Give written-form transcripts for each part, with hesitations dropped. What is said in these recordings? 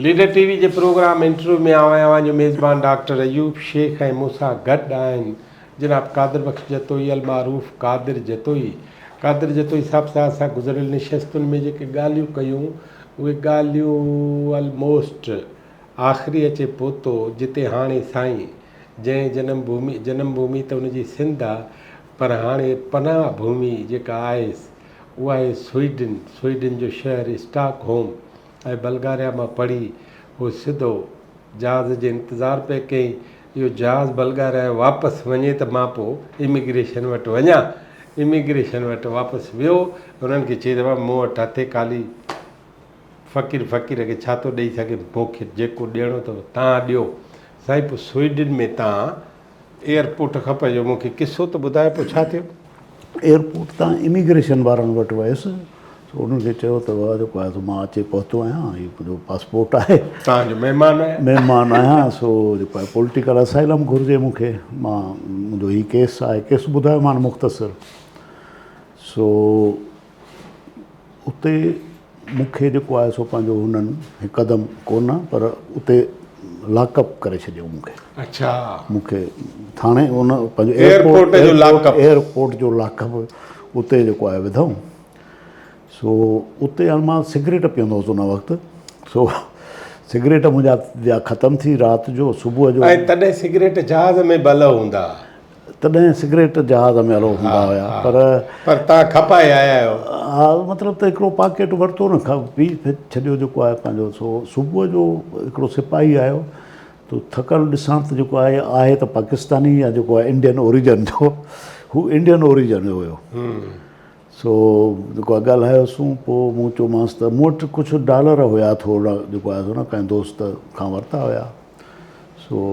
Leader ٽي V جي programme interview ۾ آئون آهيان اوهان جو ميزبان ڊاڪٽر ايوب شيخ ۽ مون سان گڏ آهن جناب قادر بخش جتوئي المعروف قادر جتوئي. قادر جتوئي صاحب سان اسان گذريل نشستن ۾ جيڪي ڳالهيون ڪيون اهي ڳالهيون الموسٽ آخري اچي پهتو جتي هاڻي سائين جنهن جنم ڀومي جنم ڀومي ته ان جي سنڌ آ پر هاڻي پناهه ڀومي جيڪا آهيس اها آهي سوئيڊن سوئيڊن جو شهر اسٽاڪ هوم ۽ بلغاريا مان پڙهي هو سڌو جهاز جي انتظار پئي ڪيائين اهو جهاز بلغاريا واپس وڃي ته مان پوء اميگريشن وٽ وڃان اميگريشن وٽ واپس ويو انهن کي چئي ته بابا مون وٽ هٿي خالي فقير فقير کي ڇا ٿو ڏئي سگهي مون کي جيڪو ڏيڻو اٿو تان ڏيو. سائين پوء سوئيڊن ۾ تان ايئرپورٽ کان پنهنجو مون کي قصو ته ٻڌايو پوء ڇا ٿيو؟ ايئرپورٽ تان اميگريشن وارن وٽ ويس سو انهن کي چيو ته بابا جيڪو آهي سو مان اچي پهتو آهيان هي منهنجو پاسپورٽ آهي. تان جو مهمان آهيان. مهمان آهيان سو جيڪو آهي پوليٽيڪل اسائلم گهرجي مون کي مان منهنجو هي ڪيس آهي ڪيس ٻڌايومان مختصر سو اتي مون کي جيڪو آهي سو پنهنجو هنن هڪدم ڪونه پر اتي لاڪ اپ ڪري ڇڏيو مون کي. اڇا. مون کي ٿاڻي ان پنهنجو ايئرپورٽ جو لاڪ اپ. ايئرپورٽ جو لاڪ اپ اتي جيڪو آهي وڌائون. سو اتي هاڻي مان سگريٽ پيئندو هوس ان وقت سو سگريٽ منهنجا ويا ختم ٿي رات جو صبح جو. ۽ تڏهن سگريٽ جهاز ۾ به الو هوندا ها. تڏهن سگريٽ جهاز ۾ الو هوندا هيا پر. پر توهان کپائي آيا آهيو. ها مطلب ته هڪڙو پاڪيٽ ورتو نه پي ڇڏيو جيڪو آهي پنهنجو سو صبح جو هڪڙو سپاهي آيو ته ٿڪل ڏسان ته جيڪو آهي آهي ته پاڪستاني يا جيڪو آهي انڊين اوريجن جو هو انڊين اوريجن جو هيو سو جيڪو آهي ڳالهايوسون پوء مون چيومانس ته مون وٽ ڪجهه ڊالر هيا ٿورا جيڪو آهي سو نه ڪنهن دوست کان ورتا هيا سو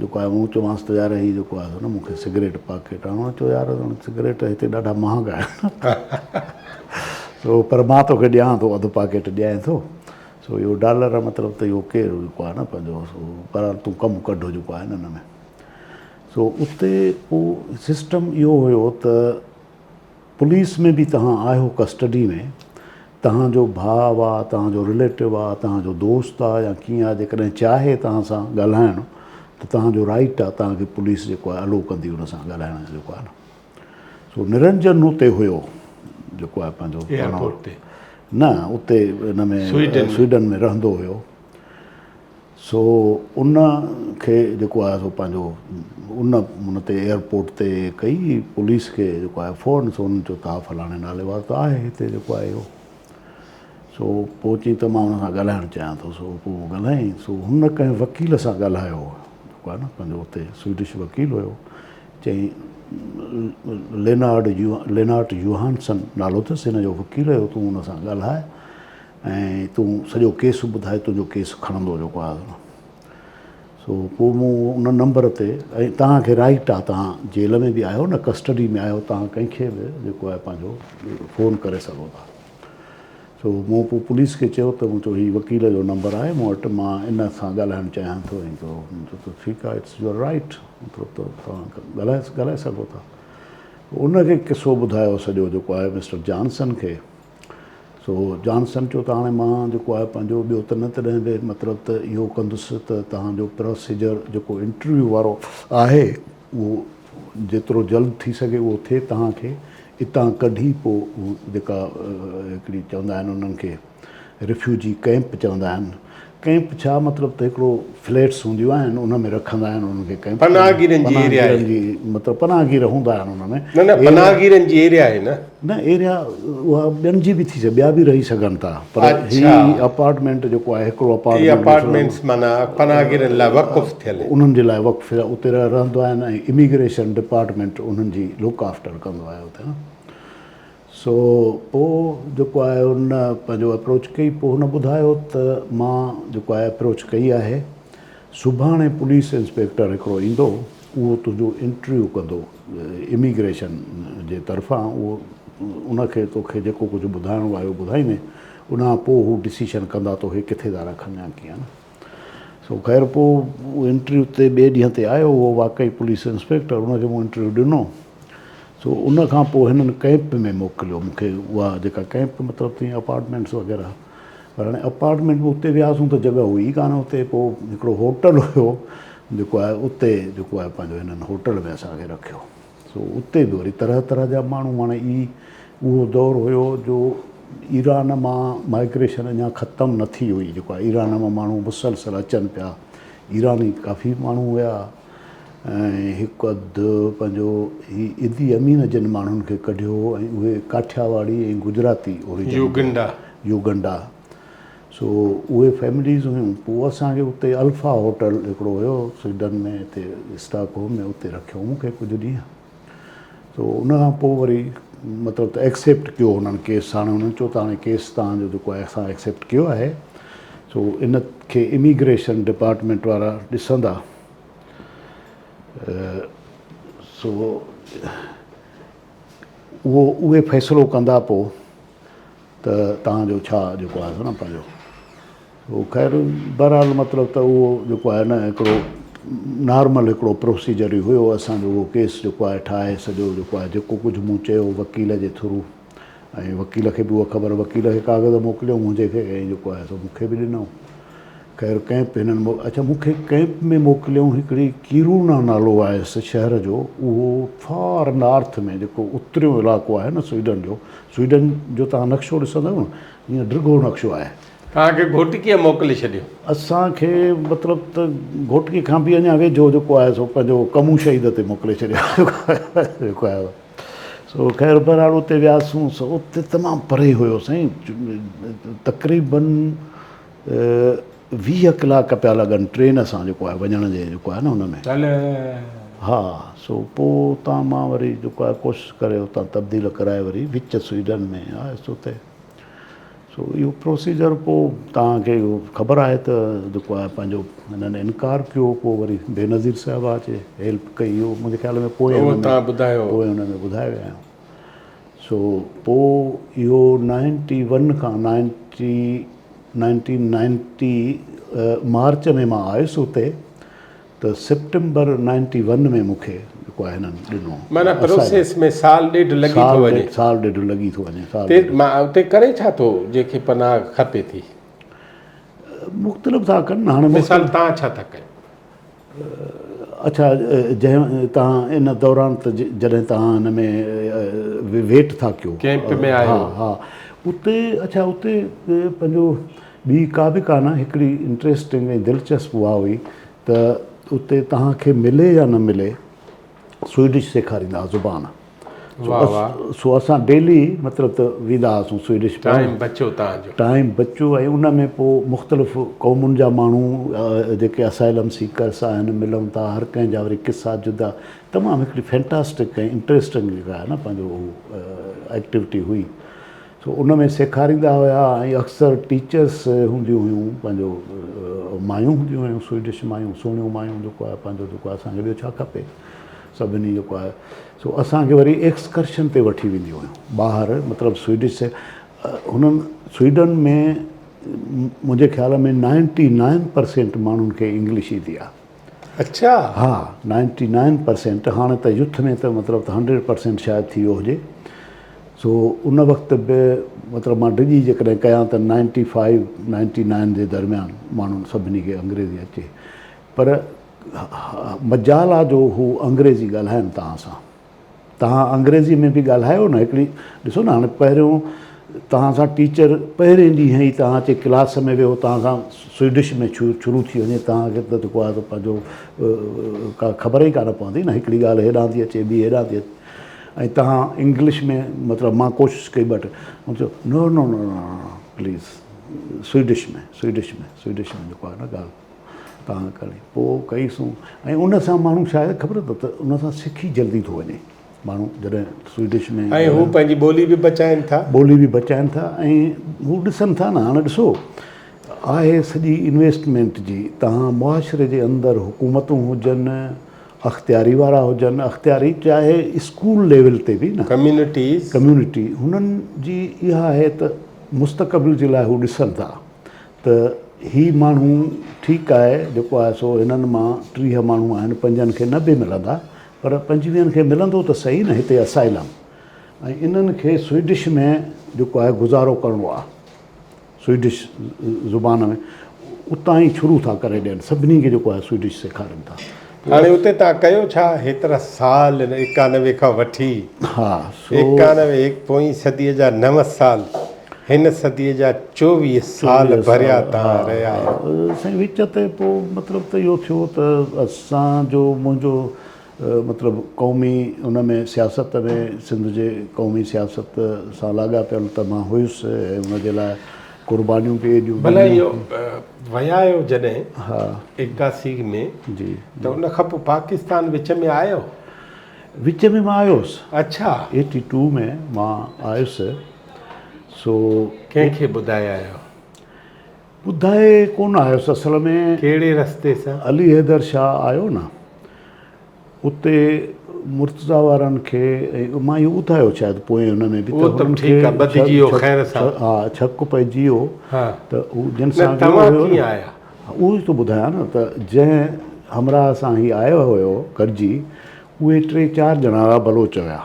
جيڪو آهي مون چيومانس ته يار هي جيڪو آهي سو نه مون کي سگريٽ پاڪيٽ آڻو چيو يار سگريٽ هتي ڏاڍا مهانگا آهن سو پر مان توکي ڏيان ٿو اڌ پاڪيٽ ڏيانء ٿو سو اهو ڊالر مطلب ته اهو ڪير جيڪو آهي نه پنهنجو سو بهرحال تون ڪم ڪڍ جيڪو آهي نه هن ۾ سو اتي پوء سسٽم اهو هيو ته پوليس ۾ به توهان آهيو ڪسٽڊي ۾ توهان جو ڀاء آ توهان جو رليٽو آ توهان جو دوست آ يا ڪيئن آ جيڪڏهن چاهي توهان سان ڳالهائڻ ته توهان جو رائيٽ آ توهان کي پوليس جيڪو آ الو ڪندي ان سان ڳالهائڻ جو جيڪو آ نه سو نرنجن اتي هيو جيڪو آ پنهنجو ايئرپورٽ تي نه اتي ان ۾ سوئيڊن ۾ رهندو هيو سو ان کي جيڪو آهي سو پنهنجو ان ان تي ايئرپورٽ تي ڪئي پوليس کي جيڪو آهي فون سو انهن چيو ته ها فلاڻي نالي وارو ته آهي هتي جيڪو آهي اهو سو پوء چيائين ته مان ان سان ڳالهائڻ چاهيان ٿو سو پوء ڳالهايائين سو هن ڪنهن وڪيل سان ڳالهايو جيڪو آهي نه پنهنجو اتي سوئيڊش وڪيل هيو چيائين لينارڊ لينارٽ يوهانسن نالو اٿس هن جو وڪيل هيو تون ان سان ڳالهاء ۽ تون سڄو ڪيس ٻڌاء تنهنجو ڪيس کڻندو جيڪو آهي سو سو پوء مون ان نمبر تي ۽ توهان کي رائيٽ آهي توهان جيل ۾ به آهيو نه ڪسٽڊي ۾ آهيو توهان ڪنهن کي به جيڪو آهي پنهنجو فون ڪري سگهو ٿا سو مون پوء پوليس کي چيو ته مون چيو هي وڪيل جو نمبر آهي مون وٽ مان ان سان ڳالهائڻ چاهيان ٿو ۽ تو چيو ته ٺيڪ آهي it's your right مطلب ته توهان ڳالهائي ڳالهائي سگهو ٿا ان کي قصو ٻڌايو سڄو جيڪو آهي مسٽر جانسن کي سو جانسن چيو ته هاڻي مان جيڪو آهي پنهنجو ٻيو ته نه تڏهن به مطلب ته اهو ڪندس ته توهان جو پروسيجر جيڪو انٽرويو وارو آهي اهو جيترو جلد ٿي سگهي اهو ٿئي توهان کي اتان ڪڍي پوء جيڪا هڪڙي چوندا آهن انهن کي رفيوجي ڪئمپ چوندا آهن ڪئمپ ڇا مطلب ته هڪڙو فليٽس هونديون آهن ان ۾ رکندا آهن انهن کي ڪئمپ پناهگيرن جي ايريا آهي جي مطلب پناهگير هوندا آهن ان ۾ نه نه پناهگيرن جي ايريا آهي نه نه ايريا اها ٻين جي به ٿي سگهي ٻيا به رهي سگهن ٿا پر هي اپارٽمينٽ جيڪو آهي هڪڙو اپارٽمينٽ هي اپارٽمينٽس معنيٰ پناهگيرن لاء وقف ٿيل آهن انهن جي لاء وقف اتي رهندا آهن ۽ اميگريشن ڊپارٽمينٽ انهن جي لڪ آفٽر ڪندو آهي اتي نه سو پوء جيڪو آهي ان پنهنجو اپروچ ڪئي پوء هن ٻڌايو ته مان جيڪو آهي اپروچ ڪئي آهي سڀاڻي پوليس انسپيڪٽر هڪڙو ايندو اهو تنهنجو انٽرويو ڪندو اميگريشن جي طرفان اهو ان کي توکي جيڪو ڪجهه ٻڌائڻو آهي اهو ٻڌائيندين ان کان پوء هو ڊسيشن ڪندا توکي ڪٿي ٿا رکن يا ڪيئن نه سو خير پوء انٽرويو تي ٻئي ڏينهن تي آيو اهو واقعي پوليس انسپيڪٽر ان کي مون انٽرويو ڏنو سو ان کان پوء هنن ڪئمپ ۾ موڪليو مون کي اها جيڪا ڪئمپ مطلب ته اپارٽمينٽس وغيره پر هاڻي اپارٽمينٽ ۾ اتي وياسون ته جڳهه هئي ئي ڪانه اتي پوء هڪڙو هوٽل هيو جيڪو آهي اتي جيڪو آهي پنهنجو هنن هوٽل ۾ اسان کي رکيو سو اتي به وري طرح طرح جا ماڻهو هاڻي هي اهو دور هيو جو ايران مان مائگريشن اڃا ختم نه ٿي هئي جيڪو آهي ايران مان ماڻهو مسلسل اچن پيا ايراني ڪافي ماڻهو هيا ۽ هڪ اڌ پنهنجو هي ادي امين جن ماڻهن کي ڪڍيو هو ۽ اهي Kathiawari ۽ Gujarati origin Uganda. Uganda so اهي فيمليز هيون پوء اسان کي اتي الفا هوٽل هڪڙو هيو سوئيڊن ۾ هتي اسٽاڪهوم ۾ اتي رکيو مون کي ڪجهه ڏينهن سو ان کان پوء وري مطلب ته ايڪسيپٽ ڪيو هنن ڪيس هاڻي هنن چيو ته هاڻي ڪيس توهان جو جيڪو آهي اسان ايڪسيپٽ ڪيو آهي سو ان کي اميگريشن ڊپارٽمينٽ وارا ڏسندا سو اهو اهي فيصلو ڪندا پوء ته توهان جو ڇا جيڪو آهي سو نه پنهنجو سو خير بهرحال مطلب ته اهو جيڪو آهي نه هڪڙو نارمل هڪڙو پروسيجر ئي هيو اسان جو اهو ڪيس جيڪو آهي ٺاهي سڄو جيڪو آهي جيڪو ڪجهه مون چيو وڪيل جي ٿرو ۽ وڪيل کي به اها خبر وڪيل کي ڪاغذ موڪليو منهنجي کي ۽ جيڪو آهي سو مون کي به ڏنو خير ڪئمپ هنن اڇا مون کي ڪئمپ ۾ موڪليائون هڪڙي ڪيرونا نالو آهي شهر جو اهو فار نارٿ ۾ جيڪو اتريون علائقو آهي نه سوئيڊن جو سوئيڊن جو توهان نقشو ڏسندؤ نه ائين ڊگهو نقشو آهي. توهان کي گهوٽڪيء موڪلي ڇڏيو. اسان کي مطلب ته گهوٽڪي کان به اڃا ويجهو جيڪو آهي سو پنهنجو ڪمون شهيد تي موڪلي ڇڏيو جيڪو آهي سو خير بهرحال اتي وياسون سو اتي تمام پري هيو سائين تقريبن 20 ڪلاڪ پيا لڳن ٽرين سان جيڪو آهي وڃڻ جي جيڪو آهي نه ان ۾. ها سو پوء اتان مان وري جيڪو آهي ڪوشش ڪري اتان تبديل ڪرائي وري وچ سوئيڊن ۾ آيس اتي سو اهو پروسيجر پوء توهان کي اهو خبر آهي ته جيڪو آهي پنهنجو هنن انڪار ڪيو پوء وري بينظير صاحبه اچي هيلپ ڪئي اهو منهنجي خيال ۾ پوء هن ۾ ٻڌايو پوء هن ۾ ٻڌائي ويا آهيون سو پوء اهو نائنٽي ون کان نائنٽي نائنٽين نائنٽي مارچ ۾ مان آيس اتي ته سيپٽمبر نائنٽي ون ۾ مون کي جيڪو آهي هنن ڏنو. معنيٰ پروسيس ۾ سال ڏيڍ لڳي ٿو وڃي. سال ڏيڍ لڳي ٿو وڃي. سال ڏيڍ. مان اتي ڪري ڇا ٿو جنهن کي پناهه کپي ٿي؟ مختلف ٿا ڪن هاڻي. مثال توهان ڇا ٿا ڪيو؟ اڇا جنهن توهان ان دوران ته جڏهن توهان هن ۾ ويٽ ٿا ڪيو. ڪيمپ ۾ آهيو. ها ها اتي اڇا اتي پنهنجو ٻي ڪا به ڪانه هڪڙي انٽريسٽنگ ۽ دلچسپ اها هئي ته اتي توهان کي ملي يا نه ملي سوئيڊش سيکاريندا هئا زبان. سو اسان ڊيلي مطلب ته ويندا هئاسون سوئيڊش پڙهڻ. ٽائيم بچيو توهان جو. ٽائيم بچيو ۽ ان ۾ پوء مختلف قومن جا ماڻهو جيڪي اسائلم سيڪرس آهن ملون ٿا هر ڪنهن جا وري قصا جدا تمام هڪڙي فينٽاسٽڪ ۽ انٽريسٽنگ جيڪا آهي نه پنهنجو ايڪٽيوٽي هئي. سو ان ۾ سيکاريندا هيا ۽ اڪثر ٽيچرس هونديون هيون پنهنجو مايون هونديون هيون سوئيڊش مايون سهڻيون مايون جيڪو آهي پنهنجو جيڪو آهي اسان کي ٻيو ڇا کپي سڀني جيڪو آهي سو اسان کي وري ايڪسڪرشن تي وٺي وينديون هيون ٻاهر مطلب سوئيڊش هنن سوئيڊن ۾ منهنجي خيال ۾ نائنٽي نائن پرسينٽ ماڻهن کي انگلش ايندي آهي. اڇا. ها نائنٽي نائن پرسينٽ هاڻي ته يوٿ ۾ ته مطلب ته هنڊريڊ پرسينٽ شايد ٿي ويو هجي سو ان وقت به مطلب مان ڊڄي جيڪڏهن ڪيان ته نائنٽي فائيو نائنٽي نائن جي درميان ماڻهن سڀني کي انگريزي اچي پر مجال آ جو هو انگريزي ڳالهائن توهان سان. توهان انگريزي ۾ به ڳالهايو نه هڪڙي ڏسو نه هاڻي پهريون توهان سان ٽيچر پهرين ڏينهن ئي توهان اچي ڪلاس ۾ ويو توهان سان سوئيڊش ۾ شروع ٿي وڃي توهان کي ته جيڪو آهي سو پنهنجو ڪا خبر ئي ڪانه پوندي نه هڪڙي ڳالهه هيڏانهن ٿي اچي ٻي هيڏانهن ٿي اچي ۽ توهان انگلش ۾ مطلب مان ڪوشش ڪئي بٽ هن چيو no no no no please Swedish ۾ Swedish ۾ Swedish ۾ جيڪو آهي نه ڳالهه تان ڪري پوء ڪئيسون ۽ ان سان ماڻهو شايد خبر اٿو ته ان سان سکي جلدي ٿو وڃي ماڻهو جڏهن سوئيڊش ۾ ۽ هو پنهنجي ٻولي به بچائين ٿا. ٻولي به بچائين ٿا ۽ هو ڏسن ٿا نه هاڻي ڏسو آهي سڄي انويسٽمينٽ جي تهان معاشري جي اندر حڪومتون هجن اختياري وارا هجن اختياري چاهي اسڪول ليول تي به نه ڪميونٽيز ڪميونٽي هنن جي اها آهي ته مستقبل جي لاء هو ڏسن ٿا ته هي ماڻهو ٺيڪ آهي جيڪو آهي سو هنن مان 30 ماڻهو آهن پنجن کي نه به ملندا پر پنجويهن کي ملندو ته صحيح نه هتي اسائلم ۽ انهن کي سوئيڊش ۾ جيڪو آهي گذارو ڪرڻو آهي سوئيڊش زبان ۾ اتان ئي شروع ٿا ڪري ڏين سڀني کي جيڪو آهي سوئيڊش سيکارين ٿا. هاڻي اتي توهان ڪيو ڇا هيترا سال 91 کان وٺي ها سو 91 هڪ پوئين صديء جا نو سال هن صديء جا 24 سال ڀريا توهان رهيا آهيو. سائين وچ تي پوء مطلب ته اهو ٿيو ته اسان جو منهنجو مطلب قومي ان ۾ سياست ۾ سنڌ جي قومي سياست سان لاڳاپيل ته مان هيس ۽ ان جي لاء قربانيون به ايڏيون ڀلا اهو ويا آهيو جڏهن 81 ۾ جي ته ان کان پوء پاڪستان وچ ۾ آيو؟ وچ ۾ مان آيو هوس. اڇا. ايٽي ٽو ۾ مان آيس سو. ڪنهن کي ٻڌائي آيو؟ ٻڌائي ڪونه آيس اصل ۾. ڪهڙي رستي سان؟ علي حيدر شاهه آيو نه اتي مرتضيٰ وارن کي ۽ مان اهو ٻڌايو شايد پوئين هن ۾ به اهو ته ٺيڪ آ ٻڌجي ويو خير سان. ها ڇڪ پئجي ويو ته هو جن سان ويو هيو نه ڪيئن آيا؟ اهو ئي ٿو ٻڌايان نه ته جنهن همراهه سان هي آيو هيو گڏجي اهي ٽي چار ڄڻا هئا بلوچ هيا.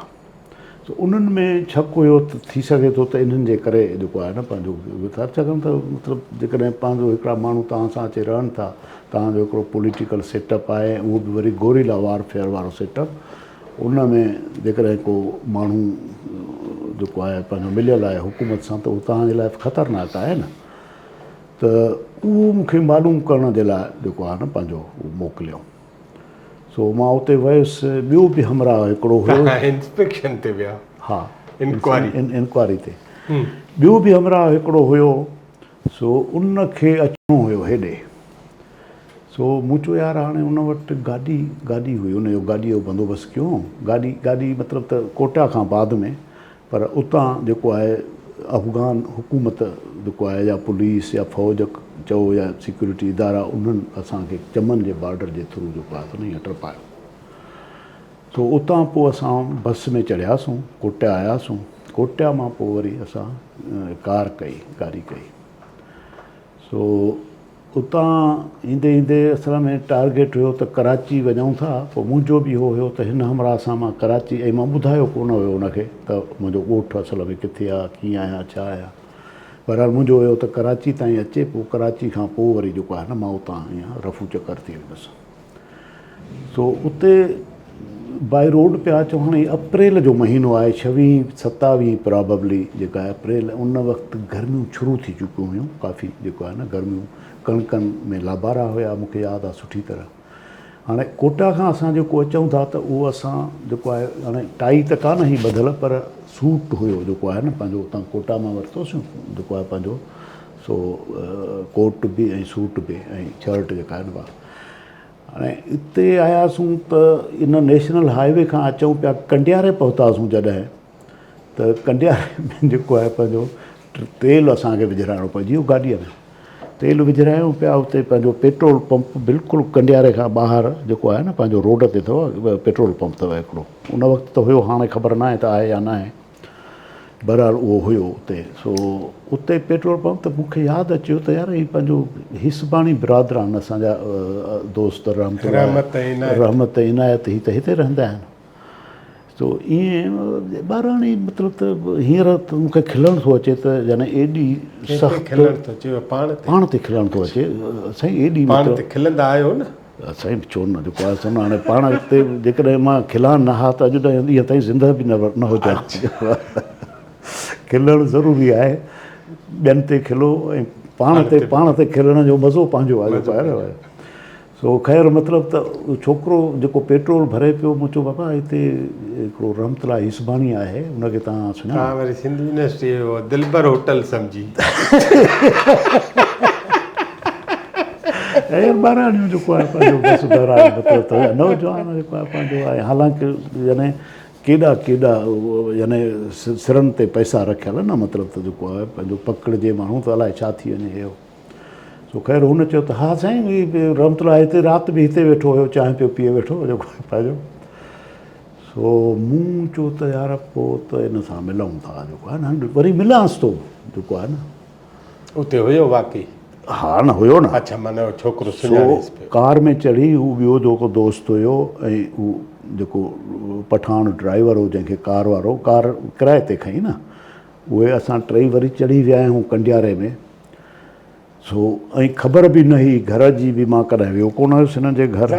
سو انهن ۾ شڪ هيو ته ٿي سگهي ٿو ته انهن جي ڪري جيڪو آهي نه پنهنجو ڇاڪاڻ ته مطلب جيڪڏهن پنهنجو هڪڙا ماڻهو توهان سان اچي رهن ٿا توهان جو هڪڙو پوليٽيڪل سيٽ اپ آهي اهو به وري گوريلا وار فيئر وارو سيٽ اپ ان ۾ جيڪڏهن ڪو ماڻهو جيڪو آهي پنهنجو مليل آهي حڪومت سان ته اهو توهان جي لاء خطرناڪ آهي نه ته اهو مون کي معلوم ڪرڻ جي لاء جيڪو آهي نه پنهنجو موڪليو. سو مان اتي ويس، ٻيو به همراهه هڪڙو هيو. توهان انسپيڪشن تي ويا؟ ها، انڪوائري. انڪوائري تي. ٻيو به همراهه هڪڙو هيو، سو ان کي اچڻو هيو هيڏي. سو مون چيو يار هاڻي ان وٽ گاڏي، گاڏي هئي، ان جو گاڏيء جو بندوبست ڪيو. گاڏي، گاڏي مطلب ته ڪوئٽا کان بعد ۾. پر اتان جيڪو آهي افغان حڪومت جيڪو آهي يا پوليس يا فوج چئو يا سيڪيورٽي ادارا انهن اسان کي چمن جي بارڊر جي ٿرو جيڪو آهي سو نه ٽپايو سو اتان پوء اسان بس ۾ چڙهياسون ڪوٽيا آياسون ڪوٽيا مان پوء وري اسان ڪار ڪئي گاڏي ڪئي سو اتان ايندي ايندي اصل ۾ ٽارگيٽ هيو ته ڪراچي وڃون ٿا پوء منهنجو به اهو هيو ته هن همراهه سان مان ڪراچي ۽ مان ٻڌايو ڪونه هيو ان کي ته منهنجو ڳوٺ اصل ۾ ڪٿي آ ڪيئن آهيان ڇا آهيان بهرحال منهنجو هيو ته ڪراچي تائين اچي پوء ڪراچي کان پوء وري جيڪو آهي نه مان اتان ائين رفو چڪر ٿي ويندس. سو اتي بائي روڊ پيا اچون هاڻي اپريل جو مهينو آهي ڇويهين ستاويهين پراببلي جيڪا آهي اپريل ان وقت گرميون شروع ٿي چڪيون هيون ڪافي جيڪو آهي نه گرميون ڪڻڪن ۾ لابارا هيا مونکي ياد آهي سٺي طرح هاڻي ڪوٽا کان اسان جيڪو اچون ٿا ته اهو اسان جيڪو آهي هاڻي ٽائي ته ڪانه هئي ٻڌل پر سوٽ هيو جيڪو آهي نه پنهنجو اتان ڪوٽا مان ورتوسون جيڪو آهي پنهنجو سو ڪوٽ به ۽ سوٽ به ۽ شرٽ جيڪا آهي نه هاڻي اتي آياسون ته ان نيشنل هاء وي کان اچون پيا ڪنڊياري پهتاسون جڏهن ته ڪنڊياري ۾ جيڪو آهي پنهنجو تيل اسان کي وجهرائڻو پئجي ويو گاڏيء ۾ تيل وجهرايون پيا اتي پنهنجو پيٽرول پمپ بلڪل ڪنڊياري کان ٻاهر جيڪو آهي نه پنهنجو روڊ تي اٿو پيٽرول پمپ اٿو هڪڙو ان وقت ته هيو هاڻي خبر ناهي ته آهي يا ناهي بهرحال اهو هيو اتي سو اتي پيٽرول پمپ ته مون کي ياد اچيو ته يار هي پنهنجو هيسباڻي برادران اسان جا دوست رحمت الله رحمت عنايت هي ته هتي رهندا آهن سو ائين ٻاراڻي مطلب ته هينئر ته مون کي کلڻ ٿو اچي ته يعني ايڏي سخت کلڻ ٿو اچي پاڻ تي پاڻ تي کلڻ ٿو اچي سائين ايڏي پاڻ تي کلندا آهيو نه سائين ڇو نه جيڪو آهي سو نه هاڻي پاڻ تي جيڪڏهن مان کلان نه ها ته اڄ تائين ڏينهن تائين زنده به نه هجان کلڻ ضروري آهي ٻين تي کلو ۽ پاڻ تي پاڻ تي کلڻ جو مزو پنهنجو آهي جيڪو آهي نه سو خير مطلب ته ڇوڪرو جيڪو پيٽرول ڀري پيو مون چيو بابا هتي هڪڙو رحمت الله هيسباڻي آهي ان کي توهان سڃاڻو توهان وري سنڌ يونيورسٽي جو دلبر هوٽل سمجهي يار ٻاراڻيون جيڪو آهي پنهنجو بس بهرحال مطلب ته نوجوان جيڪو آهي پنهنجو آهي حالانڪه يعني ڪيڏا ڪيڏا يعني سرن تي پئسا رکيل نه مطلب ته جيڪو آهي پنهنجو پڪڙجي ماڻهو ته الائي ڇا ٿي وڃي هي سو خير هن چيو ته ها سائين رحمت الله هتي رات به هتي ويٺو هيو چانهه پيو پيئي ويٺو جيڪو پنهنجو سو مون چيو ته يار پوء ته ان سان ملون ٿا جيڪو آهي نه وري ملانس ٿو جيڪو آهي نه اتي هيو واقعي؟ ها نه هيو نه. اڇا معنيٰ اهو ڇوڪرو سڃاڻيس پيو. سو ڪار ۾ چڙهي هو ٻيو جيڪو دوست هيو ۽ هو جيڪو پٺاڻ ڊرائيور هو جنهن کي ڪار وارو ڪار ڪرائي تي کنئي نه اهي اسان ٽئي وري چڙهي ويا آهيون ڪنڊياري ۾ سو ۽ خبر به نه هئي گهر جي به مان ڪڏهن ويو ڪونه هيس هنن جي گهر.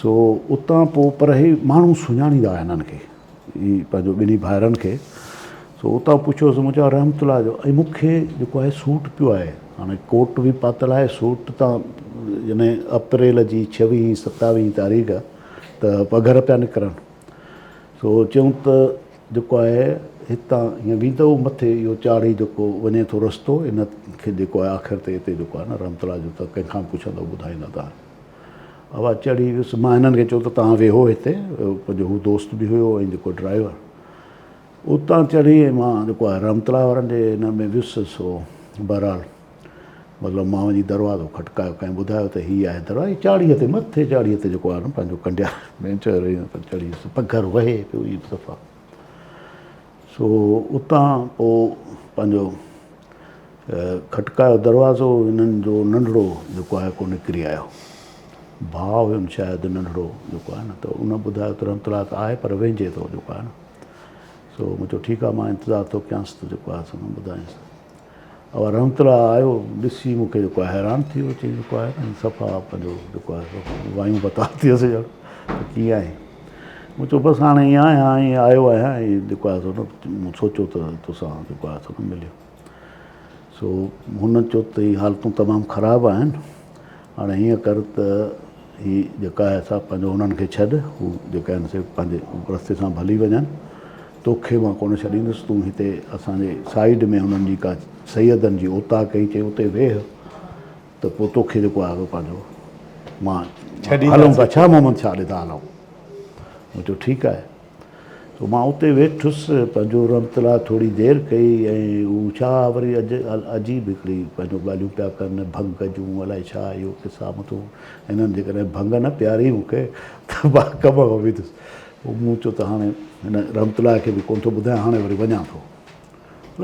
سو اتان پوء پر هي ماڻهو سڃاڻيندا هئا هنن کي هي پنهنجو ٻنهي ڀائرن کي. سو اتان پڇيوس مون چيو رحمت الله جو ۽ مون کي جيڪو آهي سوٽ پيو آهي هاڻي ڪوٽ به پاتل آهي سوٽ تان يعني اپريل جي ڇويهين ستاويهين تاريخ ته پگهر پيا نڪرن. سو چيائون ته جيڪو آهي هتان هيئن ويندؤ مٿي اهو چاڙهي جيڪو وڃي ٿو رستو ان کي جيڪو آهي آخر تي هتي جيڪو آهي نه رحمت الله جو ته ڪنهن کان به پڇندؤ ٻڌائيندا توهان کي. اها چڙهي ويس مان هنن کي چيو ته توهان ويهو هتي پنهنجو هو دوست به هيو ۽ جيڪو ڊرائيور اتان چڙهي ۽ مان جيڪو آهي رحمت الله وارن جي هن ۾ ويس سو بهرحال مطلب مان وڃي دروازو کٽڪايو، ڪنهن ٻڌايو ته هي آهي دروازو، هي چاڙهيء تي مٿي چاڙهيء تي جيڪو آهي نه پنهنجو ڪنڊيا ۾ چڙهي ويس، پگهر وهي پيو ائين صفا. سو اتان پوء پنهنجو کٽڪايو دروازو، هنن جو ننڍڙو جيڪو آهي ڪو نڪري آيو، ڀاء هين شايد ننڍڙو جيڪو آهي نه، ته ان ٻڌايو ته رحمت الله ته آهي پر وهنجي ٿو جيڪو آهي نه. سو مون چيو ٺيڪ آهي مان انتظار ٿو ڪيانس ته جيڪو آهي سو ٻڌائينس. اها رحمت الله آيو ڏسي مون کي جيڪو آهي حيران ٿي ويو چئي جيڪو آهي نه صفا پنهنجو جيڪو آهي سو وايون بتال ٿي ويس ڄڻ ته ڪيئن آهين مون چيو بس هاڻي ائين آهيان ائين آيو آهيان ۽ جيڪو آهي سو نه مون سوچيو ته توسان جيڪو آهي سو نه مليو سو هن چيو ته هي حالتون تمام خراب آهن هاڻي هيئن ڪر ته هي جيڪا آهي سا پنهنجو انهن کي ڇڏ، هو جيڪا آهن سي پنهنجي رستي سان ڀلي وڃن، توکي مان ڪونه ڇڏيندس، تون هتي اسان جي سائيڊ ۾ هنن جي ڪا سيدن جي اوطاق هئي، چئي اتي ويهه ته پوء توکي جيڪو آهي سو پنهنجو مان هلون ٿا ڇا محمد شاهه ڏي ٿا هلون. مون چيو ٺيڪ آهي. سو مان اتي ويٺس، پنهنجو رحمت الله ٿوري دير ڪئي ۽ هو ڇا وري عجيب هڪڙي پنهنجو ڳالهيون پيا ڪن، ڀنگ جون الائي ڇا اهو قصا مون چيو هنن جيڪڏهن ڀنگ نه پياري مون کي ته مان ڪم کان ويندس. پوء مون چيو ته هاڻي هن رحمت الله کي به ڪونه ٿو ٻڌايان، هاڻي وري وڃان ٿو.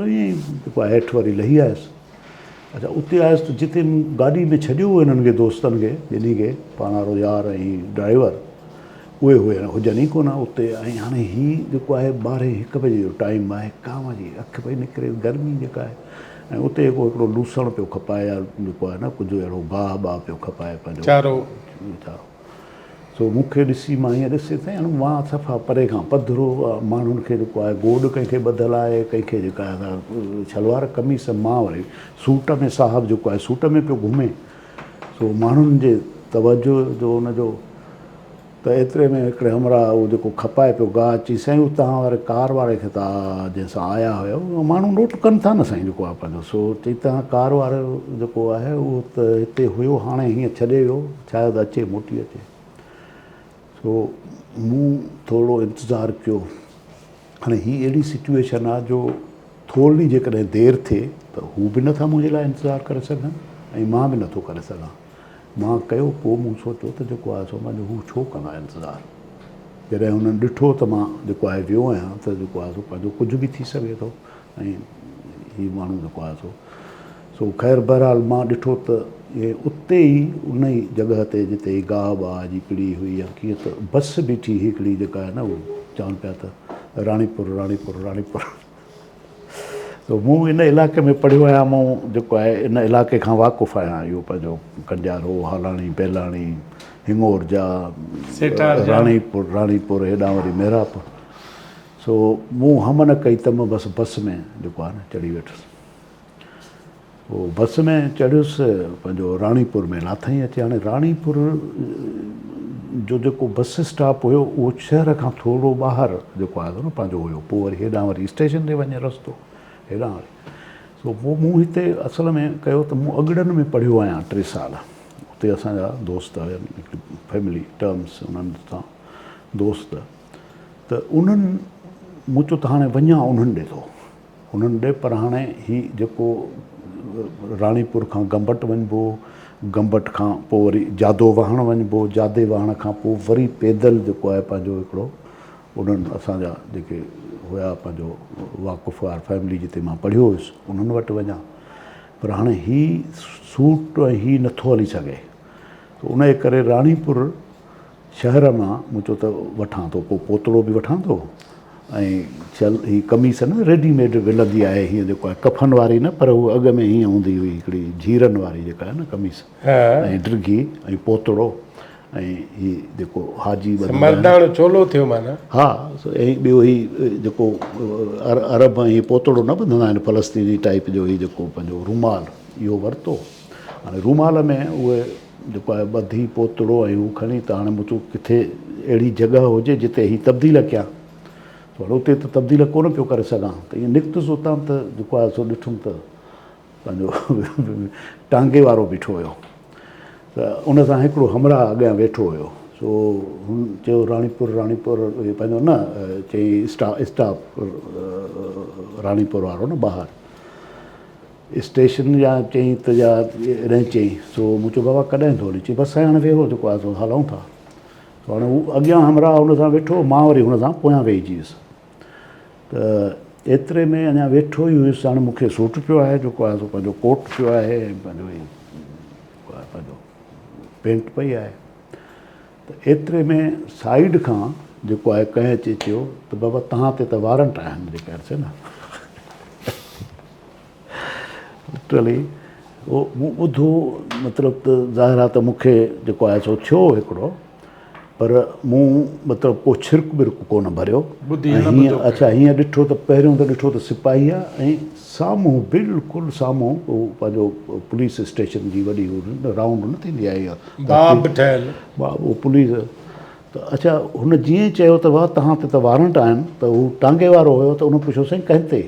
ائين ئي جيڪو آهي هيٺ وري لهي آيس. اڇا اتي آيس ته جتي مون گاڏي ۾ ڇڏيو هو هنن کي دوستن کي ٻنهي کي پاڻ وارو يار ۽ ڊرائيور اهي هئا هجن ئي ڪونه اتي ۽ هاڻي هي جيڪو آهي ٻارهين هڪ بجي جو ٽائيم آهي ڪانء جي اک پئي نڪري گرمي جيڪا آهي ۽ اتي هڪ هڪڙو لوسڻ پيو کپائي يا جيڪو آهي نه ڪجهه اهڙو گاهه باهه پيو کپائي پنهنجو چارو چارو سو مون کي ڏسي مان ائين ڏسي سائين هاڻي مان صفا پري کان پڌرو ماڻهن کي جيڪو آهي گوڏ ڪنهن کي ٻڌل آهي ڪنهن کي جيڪا آهي شلوار قميص مان وري سوٽ ۾ صاحب جيڪو آهي سوٽ ۾ پيو گهمي سو ماڻهن جي توجه جو ان جو ته ايتري ۾ هڪڙي همراهه اهو جيڪو کپائي پيو گاهه چي سائين هو توهان واري ڪار واري کي ته جنهن سان آيا هيو ماڻهو نوٽ ڪن ٿا نه سائين جيڪو آهي پنهنجو سو چئي توهان ڪار وارو جيڪو آهي اهو ته هتي هيو هاڻي هيئن ڇڏي ويو شايد اچي موٽي اچي. سو مون ٿورڙو انتظار ڪيو. هاڻي هي اهڙي سچوئيشن آ جو ٿورڙي جيڪڏهن دير ٿئي ته هو به نٿا منهنجي لاء انتظار ڪري سگهن ۽ مان به نٿو ڪري سگهان. مان ڪيو پوء مون سوچيو ته جيڪو آهي سو منهنجو هو ڇو ڪندا انتظار. جڏهن هنن ڏٺو ته مان جيڪو آهي ويو آهيان ته جيڪو آهي سو پنهنجو ڪجهه به ٿي سگهي ٿو ۽ هي ماڻهو جيڪو آهي سو سو خير بهرحال مان ڏٺو ته اهي اتي ئي ان ئي جڳهه تي جتي هي گاهه باهه جي پڙي هئي يا ڪيئن ته بس بيٺي هئي هڪڙي جيڪا آهي نه اهو چون پيا ته راڻيپور راڻيپور راڻيپور سو مون ان علائقي ۾ پڙهيو آهيان مون جيڪو آهي ان علائقي کان واقف آهيان اهو پنهنجو ڪنڊيارو هالاڻي بيلاڻي هڱورجا راڻيپور راڻيپور هيڏانهن وري مهراپور سو مون هم نه ڪئي ته مان بس بس ۾ جيڪو آهي نه چڙهي ويٺس. پوء بس ۾ چڙهيس پنهنجو راڻيپور ۾ لاٿائين اچي. هاڻي راڻيپور جو جيڪو بس اسٽاپ هيو اهو شهر کان ٿورو ٻاهر جيڪو آهي نه پنهنجو هيو. پوء وري هيڏانهن وري اسٽيشن تي وڃي رستو هيڏانهن وري. سو پوء مون هتي اصل ۾ ڪيو ته مون اڳڙن ۾ پڙهيو آهيان ٽي سال. اتي اسان جا دوست هيا هڪڙي فيملي ٽرمس انهن سان دوست. ته انهن مون چيو ته هاڻي وڃان انهن ڏي ٿو انهن ڏي پر هاڻي هي جيڪو راڻيپور کان گمبٽ وڃبو گمبٽ کان پوء وري جادو واهڻ وڃبو جادي واهڻ کان پوء وري پيدل جيڪو آهي پنهنجو هڪڙو انهن اسان جا جيڪي هيا پنهنجو واقف وار فيملي جتي مان پڙهيو هيس انهن وٽ وڃان پر هاڻي هي سوٽ ۽ هي نٿو هلي سگهي ته ان جي ڪري راڻيپور شهر مان مون چيو ته وٺان ٿو پوء پوتڙو به وٺان ٿو ۽ چل هي قميص نه ريڊي ميڊ ملندي آهي هيئن جيڪو آهي ڪفن واري نه پر هو اڳ ۾ هيئن هوندي هئي هڪڙي جهيرن واري جيڪا آهي نه قميص ۽ ڊگهي ۽ پوتڙو ۽ هي جيڪو حاجي ٻڌندا آهن. مرداڻو چولو ٿيو معنيٰ. ها ۽ ٻيو هي جيڪو عرب ۽ هي پوتڙو نه ٻڌندا آهن فلسطيني ٽائيپ جو هي جيڪو پنهنجو رومال اهو ورتو هاڻي رومال ۾ اهي جيڪو آهي ٻڌي پوتڙو ۽ هو کڻي ته هاڻي مون چيو ڪٿي اهڙي جڳهه هجي جتي هي تبديل ڪيان سو هاڻي اتي ته تبديل ڪونه پيو ڪري سگهان ته ائين نڪتس اتان ته جيڪو آهي سو ڏٺم ته پنهنجو ٽانگي وارو بيٺو هيو ته ان سان هڪڙو همراهه اڳيان ويٺو هيو سو هن چيو راڻيپور راڻيپور پنهنجو نه چئي اسٽاپ راڻيپور وارو نه ٻاهر اسٽيشن يا چئين ته يا ايڏانهن چئين سو مون چيو بابا ڪڏهن ٿو هلين چئي بس سائين هاڻي ويهو جيڪو آهي سو هلون ٿا سو هاڻي هو اڳيان همراهه هن سان ويٺو مان وري هن سان پويان ويهجي ويس ته ايتري ۾ اڃا ويٺو ئي هيس هاڻي مون کي سوٽ پيو آهي جيڪو آهي سو پنهنجو ڪوٽ پيو آهي ۽ پنهنجو هي جيڪو آهي پنهنجو پينٽ پئي آهي ته ايتري ۾ سائيڊ کان جيڪو آهي ڪنهن اچي چيو ته بابا توهان تي ته وارنٽ آهن جيڪا سي نه لٽرلي اهو مون ٻڌو مطلب ته ظاهر آهي ته مون کي جيڪو آهي سو ٿيو هڪڙو پر مون مطلب ڪو ڇرڪ ٻرڪ ڪونه ڀريو هيئن اڇا هيئن ڏٺو ته پهريون ته ڏٺو ته سپاهي آهي ۽ سامهون بلڪل سامهون اهو پنهنجو پوليس اسٽيشن جي وڏي رائونڊ نه ٿيندي آهي باب ٺهيل باب اهو پوليس ته اڇا هن جيئن ئي چيو ته واهه توهان تي ته وارنٽ آهن ته هو ٽانگي وارو هيو ته ان پڇيو سائين ڪنهن تي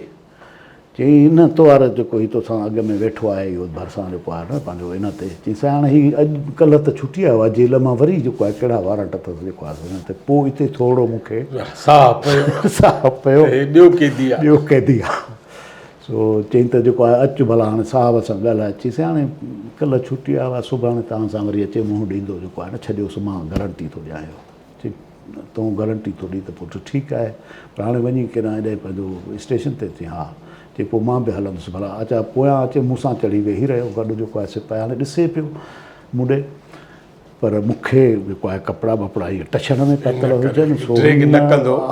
چيائين ان تو وارو جيڪو هي توسان اڳ ۾ ويٺو آهي اهو ڀرسان جيڪو آهي نه پنهنجو ان تي. چيائين سائين هاڻي هي اڄ ڪلهه ته ڇٽي آيو آهي جيل مان وري جيڪو آهي ڪهڙا وارنٽ اٿس جيڪو آهي سو ان تي. پوء اتي ٿورڙو مون کي ساهه پيو. ساهه پيو. هي ٻيو قيدي آهي. ٻيو قيدي آهي. سو چيائين ته جيڪو آهي اچ ڀلا هاڻي صاحب سان ڳالهاء. چيائين سائين هاڻي ڪلهه ڇٽي آيو آهي سڀاڻي توهان سان وري اچي منهن ڏيندو جيڪو آهي نه ڇڏيوس مان گرنٽي ٿو ڏيان اهو. چي تون گرنٽي ٿو ڏين ته پٽ ٺيڪ آهي پر هاڻي وڃي ڪيڏانهن هيڏانهن پنهنجو اسٽيشن تي چي ها چي پوء مان به هلندس ڀلا اچا پويان اچي مون سان چڙهي ويهي رهيو گڏ جيڪو آهي سپاهي هاڻي ڏسي پيو مون ڏي پر مون کي جيڪو آهي ڪپڙا ٻپڙا هيئن ٽڇڻ ۾ پاتل هجن سو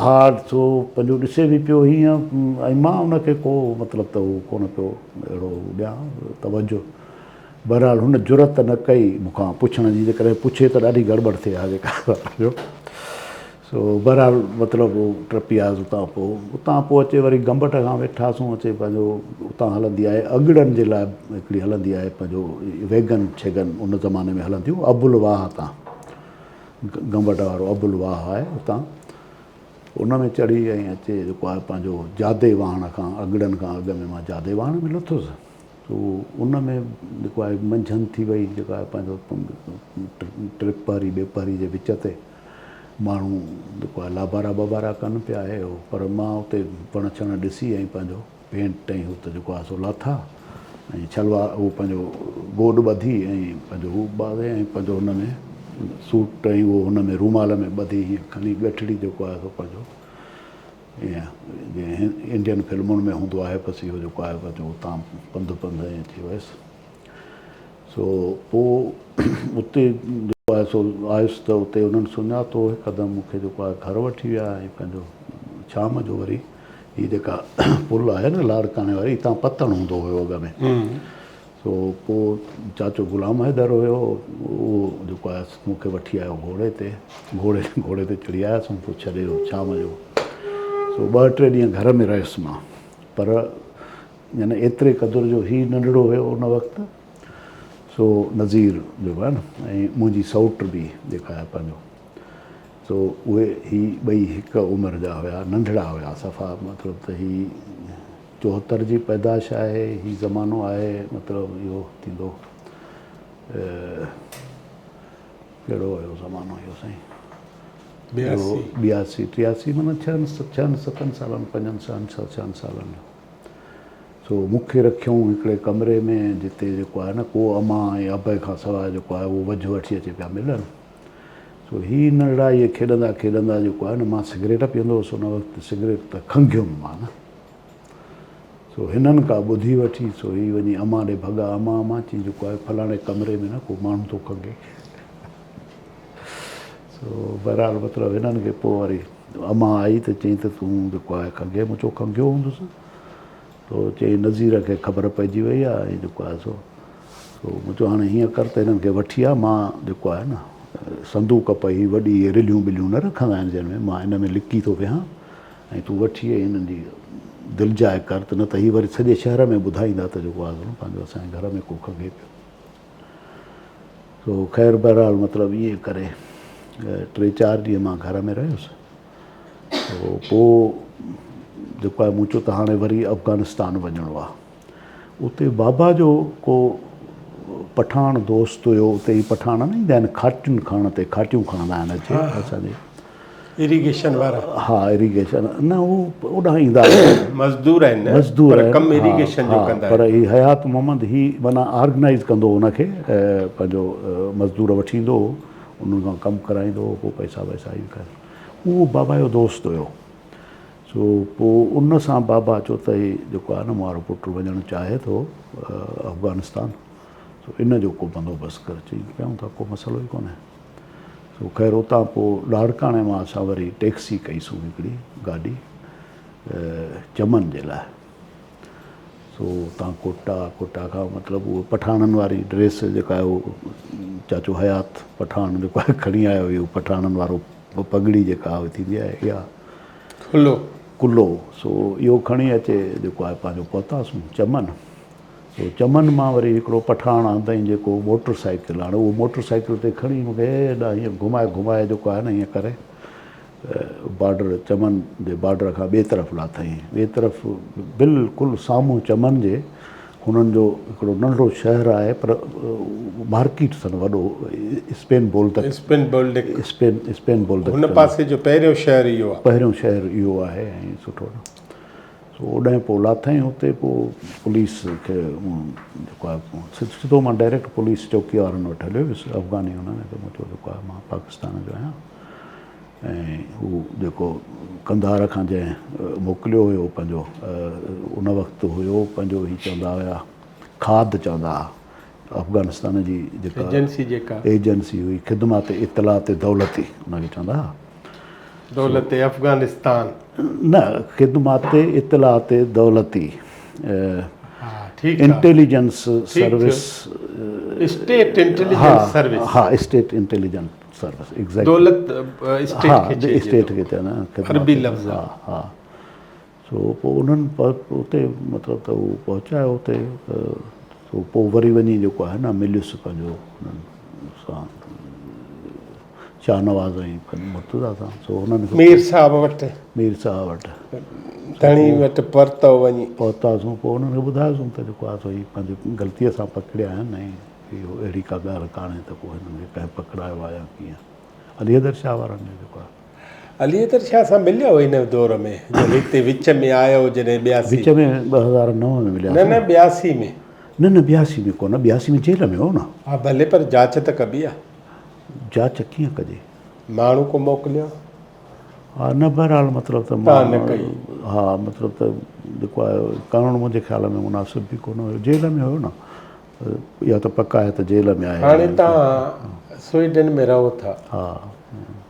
ها سو پنهنجو ڏسي به پيو هيئن ۽ مان ان کي ڪو مطلب ته هو ڪونه پيو اهڙو ڏيان توجه بهرحال هن جرئت نه ڪئي مون کان پڇڻ جي، جيڪڏهن پڇي ته ڏاڍي گڙٻڙ ٿئي ها جيڪا جو سو بهرحال مطلب هو ٽپي آيس اتان پوء اتان پوء اچي وري گمبٽ کان ويٺاسون اچي پنهنجو اتان هلندي آهي اڳڙن جي لاء هڪڙي هلندي آهي پنهنجو ويگن ڇيگن ان زماني ۾ هلنديون ابل واهه تان گمبٽ وارو ابل واهه آهي اتان ان ۾ چڙهي ۽ اچي جيڪو آهي پنهنجو جادي واهڻ کان اڳڙن کان اڳ ۾ مان جادي واهڻ ۾ لٿس سو ان ۾ جيڪو آهي منجهند ٿي وئي جيڪا آهي پنهنجو ٽي پهري ٻي پهري جي وچ تي ماڻهو جيڪو آهي لابارا ٻبارا ڪن پيا هي هو پر مان اتي پڻ ڇڻ ڏسي ۽ پنهنجو پينٽ ۽ هو ته جيڪو آهي سو لاٿا ۽ شلوار هو پنهنجو گوڏ ٻڌي ۽ پنهنجو هو ٻاوي ۽ پنهنجو هن ۾ سوٽ ۽ اهو هن ۾ رومال ۾ ٻڌي هيئن کڻي ڳٺڙي جيڪو آهي سو پنهنجو ائين جيئن انڊين فلمن ۾ هوندو آهي بس اهو جيڪو آهي بس اتان پنڌ پنڌ ائين ٿي ويس سو پوء اتي جيڪو آهي سو آيس ته اتي انهن سڃاتو هڪدم مون کي جيڪو آهي گهر وٺي ويا ۽ پنهنجو شام جو وري هي جيڪا پل آهي نه لاڙڪاڻي واري هتان پتڻ هوندو هيو اڳ ۾ سو پوء چاچو غلام حيدر هيو، اهو جيڪو آهي مون کي وٺي آيو گهوڙي تي، گهوڙي گهوڙي تي چڙهي آيس ۽ پوء ڇڏي ويو شام جو. سو ٻه ٽي ڏينهن گهر ۾ رهيس مان. پر يعني ايتري قدر جو هي ننڍڙو هيو ان وقت، سو نذير جيڪو آهي نه ۽ منهنجي سئوٽ به جيڪا آهي پنهنجو، سو اهي هي ٻئي هڪ عمر جا هيا، ننڍڙا هيا صفا مطلب ته هي 74 جي پيدائش آهي، هي زمانو آهي مطلب اهو ٿيندو ڪهڙو هيو زمانو اهو سائين 82 83 معنيٰ ڇهن ڇهن ستن سالن پنجن ڇهن ڇهن سالن جو سو مون کي رکيائون هڪڙي ڪمري ۾ جتي جيڪو آهي نه ڪو امان ۽ ابي کان سواء جيڪو آهي اهو وجهه وٺي اچي پيا ملن سو هي ننڍڙا اهي کيڏندا کيڏندا جيڪو آهي نه مان سگريٽ پيئندو هوس ان وقت سگريٽ ته کنگهيم مان نه سو هنن ڪا ٻڌي وٺي سو هي وڃي امان ڏي ڀڳا امان امان چي جيڪو آهي فلاڻي ڪمري ۾ نه ڪو ماڻهو ٿو کنگهي سو بهرحال مطلب هنن کي پوء وري امان آئي ته چيائين ته تون جيڪو آهي کنگهي مون چيو کنگهيو هوندس سو چيائين نذير کي خبر پئجي وئي آهي ۽ جيڪو آهي سو سو مون چيو هاڻي هيئن ڪر ته هنن کي وٺي آ مان جيڪو آهي نه صندوق پئي وڏي اهي رليون ٻليون نه رکندا آهن جنهن ۾ مان ان ۾ لڪي ٿو ويهان ۽ تون وٺي ۽ هنن جي دلجاء ڪر ته نه ته هي وري سڄي شهر ۾ ٻڌائيندا ته جيڪو آهي سو پنهنجو اسان جي گهر ۾ ڪو کنگهي پيو. سو خير بهرحال مطلب ائين ڪري ٽي چار ڏينهن مان گهر ۾ رهيس. سو پوء جيڪو آهي مون چيو ته هاڻي وري افغانستان وڃڻو آهي. اتي بابا جو ڪو پٺاڻ دوست هيو اتي هي پٺاڻ نه ايندا آهن کاٽين کڻڻ تي کاٽيون کڻندا آهن اچي اسان جي اريگيشن وارا ها اريگيشن نه هو اوڏانهن ايندا آهن مزدور آهن نه مزدور پر ڪم اريگيشن جو ڪندا آهن پر هي حيات محمد هي معنيٰ آرگنائز ڪندو هو ان کي پنهنجو مزدور وٺي ايندو هو انهن کان ڪم ڪرائيندو هو پوء پئسا وئسا هي ڪري اهو بابا جو دوست هيو سو پوء ان سان بابا چيو ته هي جيڪو آهي نه مون وارو پٽ وڃڻ چاهي ٿو افغانستان سو ان جو ڪو بندوبست ڪر چئي ڪيون ٿا ڪو مسئلو ئي ڪونهي سو خير اتان پوء لاڙڪاڻي مان اسان وري ٽيڪسي ڪئي سون هڪڙي گاڏي چمن جي لاء سو اتان ڪوٽا ڪوٽا کان مطلب اهو پٺاڻن واري ڊريس جيڪا آهي اهو چاچو حيات پٺاڻ جيڪو آهي کڻي آيو اهو پٺاڻن وارو پڳڙي جيڪا ٿيندي آهي اها کلو کلو سو اهو کڻي اچي جيڪو آهي پنهنجو پهتاسون چمن سو چمن مان وري هڪڙو پٺاڻ آندائين جيڪو موٽر سائيڪل هاڻي اهو موٽر سائيڪل تي کڻي مون کي هيڏانهن هيئن گهمائي گهمائي جيڪو آهي نه هيئن ڪري بارڊر چمن جي بارڊر کان ٻئي طرف لاٿائين. ٻئي طرف بلڪل سامهون چمن جي هنن جو هڪڙو ننڍڙو شهر آهي پر مارڪيٽ اٿن وڏو Spain Boldak Spain Boldak Spain Spain Boldak هن پاسي جو پهريون شهر اهو آهي. پهريون شهر اهو آهي ۽ سٺو نه سو اوڏانهن پوء لاٿائين اتي پوء پوليس کي جيڪو آهي سڌو مان ڊائريڪٽ پوليس چوڪي وارن وٽ هليو ويس افغاني هن ۾ ته مون چيو جيڪو آهي مان پاڪستان جو آهيان ۽ هو جيڪو قنڌار کان جنهن موڪليو هيو پنهنجو ان وقت هيو پنهنجو هي چوندا هيا کاد چوندا هئا افغانستان جي جيڪا ايجنسي جيڪا ايجنسي هئي خدمات اطلاعات دولتي ان کي چوندا هئا دولت افغانستان. نه خدمات اطلاعات دولتي intelligence service state intelligence service ها اسٽيٽ انٽيليجنس سروس ايگزيڪٽ دولت اسٽيٽ کي چئجي اسٽيٽ کي چوندا آهن عربي لفظ ها ها سو پوء انهن اتي مطلب ته هو پهچايو اتي سو پوء وري وڃي جيڪو آهي نه مليس پنهنجو انهن سان شاهنواز ۽ مرتضيٰ سان سو انهن کي مير صاحب وٽ مير صاحب وٽ ڌڻي وٽ پرتو وڃي پهتاسون پوء انهن کي ٻڌايوسون ته جيڪو آهي سو هي پنهنجي غلطيء سان پڪڙيا آهن ۽ اهو اهڙي ڪا ڳالهه ڪانهي ته پوء هنن کي ڪنهن پڪڙايو آهي يا ڪيئن علي حيدر شاهه وارن جو جيڪو آهي. علي حيدر شاهه سان مليا هو ان دور ۾ جڏهن هتي وچ ۾ آيو جڏهن ٻياسي. وچ ۾ 2009 ۾ ملياسون. نه نه ٻياسي ۾. نه نه ٻياسي ۾ ڪونه ٻياسي ۾ جيل ۾ هو نه. ها ڀلي پر جاچ ته ڪبي آ. جاچ ڪيئن ڪجي؟ ماڻهو ڪو موڪليو؟ ها نه بهرحال مطلب ته مان نه ڪئي. ها مطلب ته جيڪو آهي ڪرڻ منهنجي خيال ۾ مناسب به ڪونه هيو جيل ۾ هيو نه اها ته پڪ آهي ته جيل ۾ آهي. هاڻي توهان سوئيڊن ۾ رهو ٿا. ها.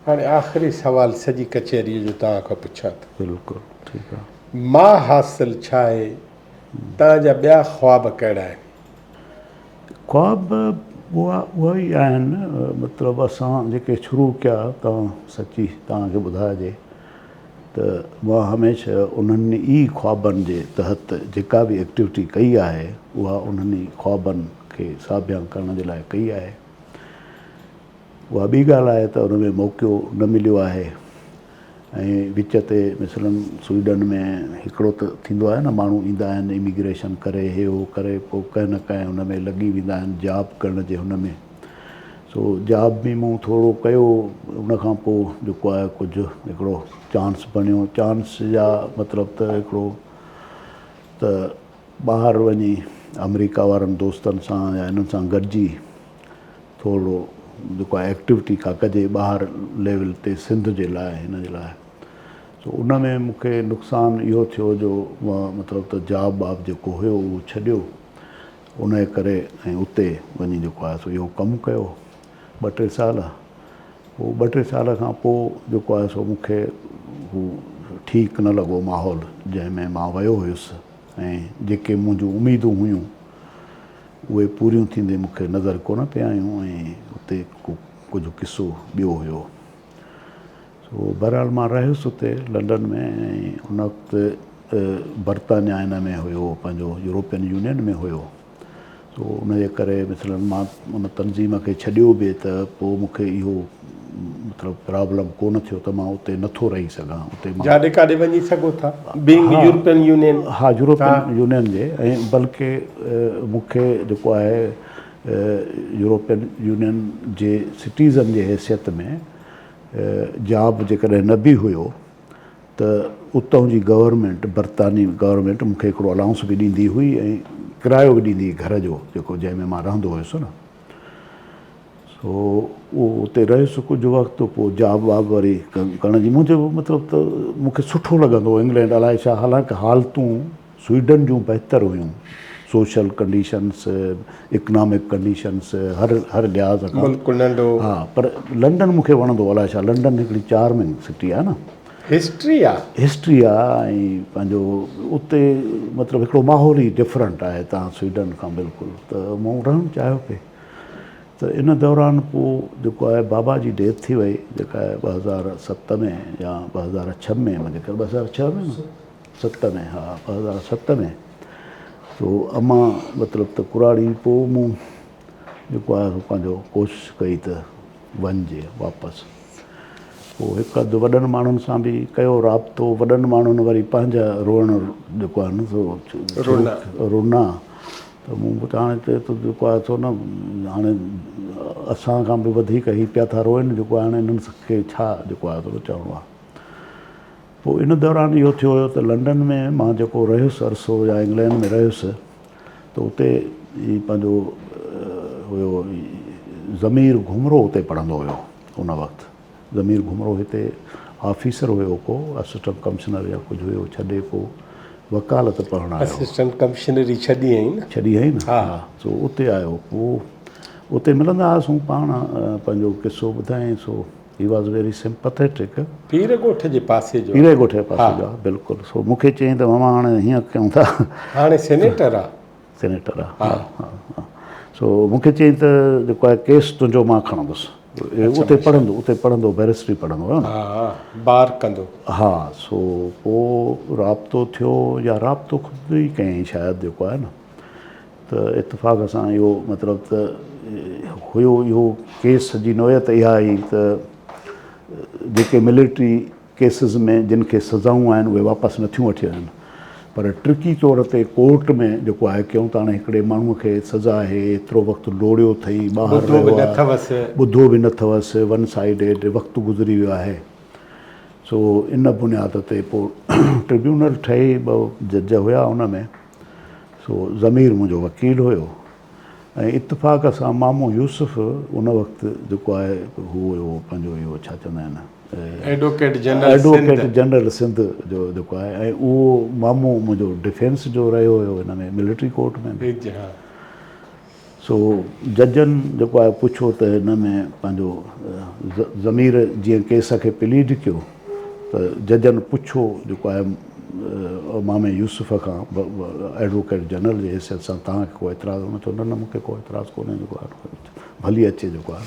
هاڻي آخري سوال سڄي ڪچهريء جو توهان کان پڇان ٿو. بلڪل ٺيڪ آهي. مان حاصل ڇا آهي؟ توهان جا ٻيا خواب ڪهڙا آهن؟ خواب اها اها ئي آهن مطلب اسان جيڪي شروع ڪيا توهان سچي توهان کي ٻڌائجي ته مان هميشه انهن ئي خوابن جي تحت جيڪا به ايڪٽيوٽي ڪئي آهي اها انهن ئي خوابن کي ساڀيان ڪرڻ جي لاء ڪئي آهي. اها ٻي ڳالهه آهي ته ان ۾ موقعو نه مليو آهي ۽ وچ تي مثلاً سوئيڊن ۾ هڪڙو ته ٿيندو آهي نه ماڻهو ايندا آهن اميگريشن ڪري هي هو ڪري پوء ڪنهن نه ڪنهن ان ۾ لڳي ويندا آهن جاب ڪرڻ جي هن ۾ سو جاب به مون ٿورو ڪيو ان کان پوء جيڪو آهي ڪجهه هڪڙو چانس بڻيو چانس جا مطلب ته هڪڙو ته ٻاهر وڃي آمريڪا وارن دوستن سان يا انهن سان گڏجي ٿورڙو جيڪو آهي ايڪٽيوٽي ڪا ڪجي ٻاهر ليول تي سنڌ جي لاء هن جي لاء سو ان ۾ مون کي نقصان اهو ٿيو جو مان مطلب ته جاب واب جيڪو هيو اهو ڇڏيو ان جي ڪري ۽ اتي وڃي جيڪو آهي سو اهو ڪم ڪيو ٻه ٽي سال پوء ٻه ٽي سال کان پوء جيڪو آهي سو مون کي هو ٺيڪ نه لڳو ماحول جنهن ۾ مان ويو هيس ۽ جيڪي منهنجون اميدون هيون اهي پوريون ٿيندي مون کي نظر ڪونه پئي آيون ۽ اتي ڪو ڪجهه قصو ٻيو هيو. سو بهرحال مان رهيس اتي لنڊن ۾ ۽ ان وقت برطانيا ان ۾ هيو پنهنجو يورپين يونين ۾ هيو سو ان جي ڪري مثلاً مان ان تنظيم کي ڇڏيو به ته پوء مون کي اهو مطلب پرابلم ڪونه ٿيو ته مان اتي نٿو رهي سگهان اتي مان جاڏي ڪاڏي وڃي سگهو ٿا بينگ يورپين يونين ها يورپين يونين جي ۽ بلڪه مون کي جيڪو آهي يورپين يونين جي سٽيزن جي حيثيت ۾ جاب جيڪڏهن نه به هيو ته اتان جي گورنمينٽ برطاني گورنمينٽ مون کي هڪڙو الائونس به ڏيندي هئي ۽ ڪرايو به ڏيندي هئي گهر جو جيڪو جنهن ۾ مان رهندو هيس نه سو اهو اتي رهيس ڪجهه وقت پوء جاب واب وري ڪرڻ جي منهنجو مطلب ته مون کي سٺو لڳندو هو انگلينڊ الائي ڇا حالانڪه حالتون سوئيڊن جون بهتر هيون سوشل ڪنڊيشنس اڪنامڪ ڪنڊيشنس هر هر لحاظ کان ملڪ ننڍو ها پر لنڊن مون کي وڻندو هو الائي ڇا لنڊن هڪڙي چارمنگ سٽي آهي نه هسٽري آ هسٽري آ ۽ پنهنجو اتي مطلب هڪڙو ماحول ئي ڊفرنٽ آهي تان سوئيڊن کان بلڪل ته مون رهڻ چاهيو پئي ته ان دوران پوء جيڪو آهي بابا جي ڊيٿ ٿي وئي جيڪا آهي 2007 ۾ يا 2006 ۾ منهنجي خيال 2006 ۾ نه ست ۾ ها 2007 ۾ سو امان مطلب ته ڪراڙي پوء مون جيڪو آهي سو پنهنجو ڪوشش ڪئي ته وڃجي واپس پوء هڪ اڌ وڏن ماڻهن سان به ڪيو رابطو وڏن ماڻهن وري پنهنجا روئڻ جيڪو آهي نه سو رونا ته مون به هاڻي چيو ته جيڪو آهي سو نه هاڻي اسان کان به وڌيڪ هي پيا ٿا روئن جيڪو آهي هاڻي انهن کي ڇا جيڪو آهي سو چوڻو آهي پوء ان دوران اهو ٿيو هيو ته لنڊن ۾ مان جيڪو رهيس عرصو يا انگلينڊ ۾ رهيس ته اتي هي پنهنجو هيو ضمير گهمرو اتي پڙهندو هيو ان وقت ضمير گهمرو هتي آفيسر هيو ڪو اسسٽنٽ ڪمشنر يا ڪجهه هيو ڇڏي پوء وڪالت پڙهڻ آيو. اسسٽنٽ ڪمشنري ڇڏي هئائين نه. ڇڏي هئائين نه ها سو اتي آيو پوء اتي ملندا هئاسون پاڻ پنهنجو قصو ٻڌايائين سو هي واز ويري سمپٿيٽڪ. پير ڳوٺ جي پاسي جو آ. پير ڳوٺ جي پاسي جو آ بلڪل. سو مون کي چيائين ته ماما هاڻي هيئن ڪيون ٿا. هاڻي سينيٽر آ. سينيٽر آ ها ها. سو مون کي چيائين ته جيڪو آهي ڪيس تنهنجو مان کڻندس. اتي پڙهندو اتي پڙهندو بئريسٽري پڙهندو هيو نه. ها ها بار ڪندو. ها سو پوء رابطو ٿيو يا رابطو خود ئي ڪيائين شايد جيڪو آهي نه. ته اتفاق سان اهو مطلب ته هيو اهو ڪيس جي نوعيت اها هئي ته جيڪي ملٽري ڪيسز ۾ جن کي سزائون آهن اهي واپس نٿيون وٺي وڃن پر ٽرڪي طور تي ڪورٽ ۾ جيڪو آهي ڪيون ته هاڻي هڪڙي ماڻهو کي سزا آهي ايترو وقت لوڙيو اٿئي ٻاهر رهيو آهي ٻڌو به نه اٿوس ون سائيڊيڊ وقت گذري ويو آهي سو ان بنياد تي پوء ٽربيونل ٺهي ٻه جج هيا ان ۾ سو ضمير منهنجو وڪيل هيو ۽ اتفاق سان مامو يوسف ان وقت جيڪو آهي هو هيو پنهنجو اهو ڇا چوندا آهن advocate general advocate general Sindh جو جيڪو آهي ۽ اهو مامو منهنجو ڊفينس جو رهيو هيو هن ۾ ملٽري ڪورٽ ۾ به. سو ججن جيڪو آهي پڇيو ته هن ۾ پنهنجو ضمير جيئن ڪيس کي پليڊ ڪيو ته ججن پڇيو جيڪو آهي مامي يوسف کان ايڊووڪيٽ جنرل جي حيثيت سان توهان کي ڪو اعتراض هن چيو نه نه مون کي ڪو اعتراض ڪونهي جيڪو آهي ڀلي اچي جيڪو آهي.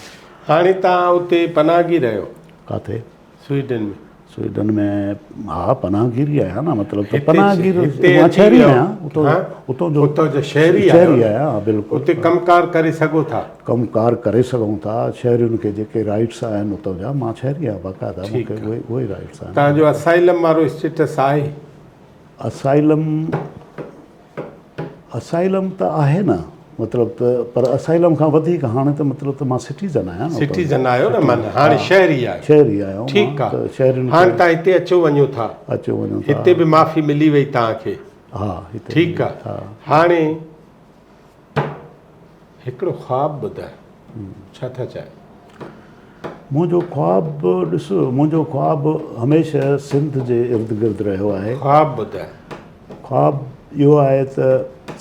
هاڻي توهان اتي پناهگير آهيو؟ ڪاٿي؟ سوئيڊن ۾. سوئيڊن ۾ ها پناهگير ئي آهيان نه مطلب ته پناهگير مان شهري آهيان اتو جو اتو جو شهري شهري آهيان ها بلڪل اتي ڪم ڪار ڪري سگهو ٿا ڪم ڪار ڪري سگهون ٿا شهرين کي جيڪي رائٽس آهن اتو جا مان شهري آهيان باقاعده مون کي اهي اهي رائٽس آهن. توهان جو اسائلم وارو اسٽيٽس آهي؟ اسائلم اسائلم ته آهي نه مطلب ته پر اسائلم کان وڌيڪ هاڻي ته مطلب ته مان سٽيزن آهيان نه سٽيزن آهيو نه معنيٰ هاڻي شهري آهيو شهري آهيان ٺيڪ آهي شهرين هاڻي تان هتي اچو وڃو ٿا اچو وڃو ٿا هتي به معافي ملي وئي توهان کي ها هتي ٺيڪ آهي هاڻي هڪڙو خواب ٻڌاء ڇا ٿا چاهيو؟ منهنجو خواب ڏس منهنجو خواب هميشه سنڌ جي ارد گرد رهيو آهي. خواب ٻڌاء. خواب اهو آهي ته